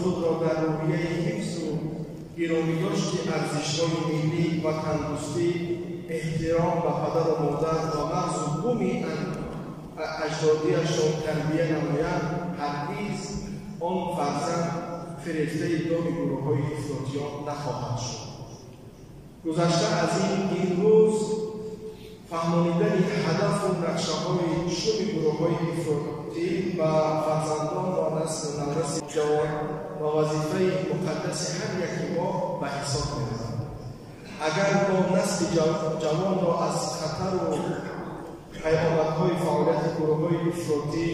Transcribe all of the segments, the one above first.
худро дар рӯҳияи ҳифзу гиромидошти арзишҳои миллӣ, ватандӯстӣ, эҳтиром ба падару модар ва марзу буми аҷдодиашон тарбия намоянд, ҳаргиз он фарзанд фирефтаи доми гурӯҳҳои ифротиён нахоҳад шуд. Гузашта аз ин, имрӯз фаҳмонидани ҳадафу нақшаҳои шуми гурӯҳҳои ифротӣ ба фарзандон ва насли навраси ҷавон ва вазифаи муқаддаси ҳар яки мо ба ҳисоб меравад. Агар мо насли ҷавонро аз хатару паёмадҳои фаъолияти гурӯҳҳои ифротӣ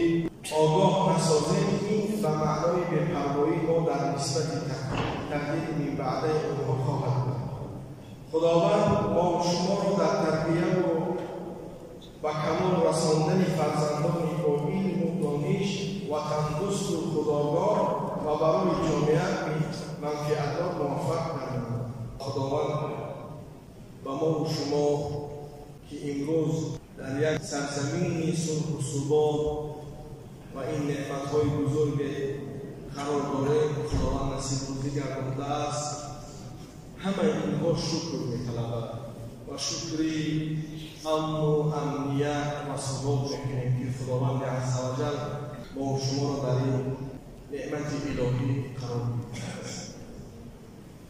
огоҳ насозем, ин ба маънои бепарвоии мо дар нисбати таҳдиди минбаъдаи онҳо хоҳад буд. Худованд мо шуморо дар тарбияву ба камол расондани фарзандони бо илму дониш, ватандӯсту худогоҳ ва барои ҷомеа манфиатдор муваффақ гардонад. Худованд ба мову шумо, ки имрӯз дар як сарзамини сулҳу субот ва ин неъматҳои бузурге қарор дорем, Худованд насибрӯзӣ гардондааст. Ҳамаи инҳо шукр металабад ва шукри амну амният ва субот мекунем, ки Худованди азза ва ҷал мо шуморо дар ин неъмати илоҳӣ қарор додааст.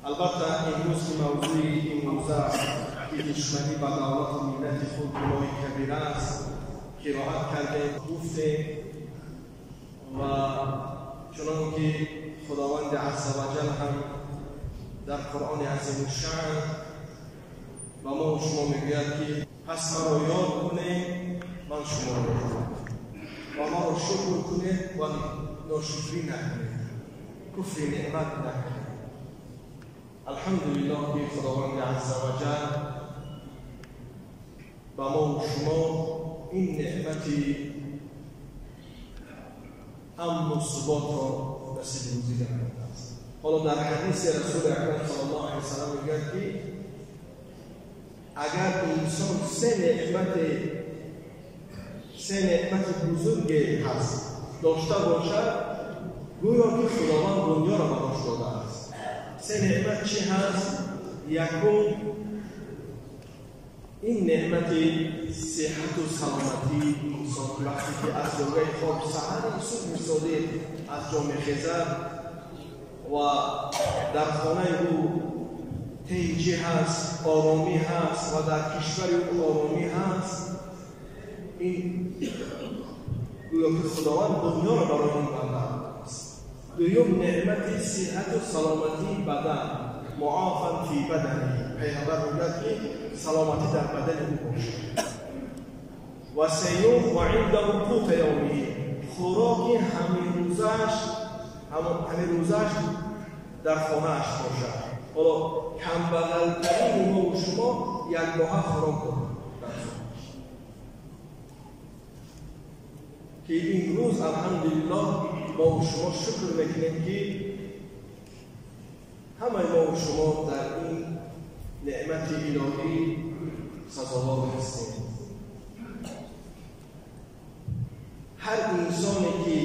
Албатта, имрӯз ки мавзӯи имрӯза, ки душманӣ ба давлату миллати худ гуноҳи кабира аст, қироат кардем, гуфтем ва чунон ки Худованди азза ва ҷал ҳам дар Қуръони азимушшаън ба мо шумо мегӯяд, ки пас маро ёд кунед, ман шуморо ёд кунам, ва маро шукр кунед ва ношукрӣ накунед, куфри неъмат накунед. Алҳамдулиллоҳ, ки Худованди азза ва ҷал ба мо шумо ин неъмати амну суботро насиби рӯзӣ гардондааст. Ҳоло дар ҳадиси Расули Акрам саллаллоҳу алайҳи васаллам мегӯяд, ки агар инсон се неъмати бузурге ҳаст дошта бошад, гӯё ки Худованд дунёро барош додааст. Се неъмат чӣ ҳаст? Якум, ин неъмати сиҳату саломатии инсон, вақте ки аз ҷогаи хоб саҳари субҳи содиқ аз ҷо мехезад ва дар хонаи ӯ тинҷӣ ҳаст, оромӣ ҳаст ва дар кишвари ӯ оромӣ ҳаст, ин гӯё ки Худованд дунёро барои ин банда додааст. Дуюм, неъмати сиҳату саломатии бадан, муофан фи бадани. Пайғамбар мегӯяд, ки саломатӣ дар бадани ӯ бошад. Ва сеюм, ва индаҳу қута явмиҳи, хӯроки ҳаминрӯзааш дар хонааш бошад. Ҳоло камбағалтарини мову шумо як моҳа хӯрок дорад дар хонааш, ки имрӯз алҳамдулиллоҳ мову шумо шукр мекунем, ки ҳамаи мову шумо дар ин неъмати илоҳӣ сазовор ҳастем. Ҳар инсоне ки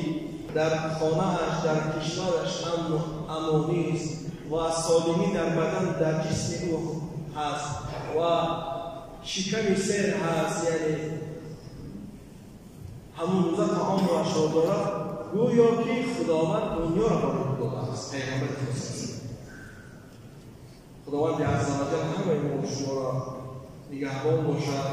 дар хонааш, дар кишвараш амну амонист ва солимӣ дар бадан, дар ҷисми ӯ ҳаст ва шиками сер ҳаст, яъне ҳамун рӯза таомро ашро дорад, гӯё ки Худованд дунёро барои ӯ додааст. Пайғамбари Худо Худованди азза ва ҷал ҳамаи мо шуморо нигаҳбон бошад.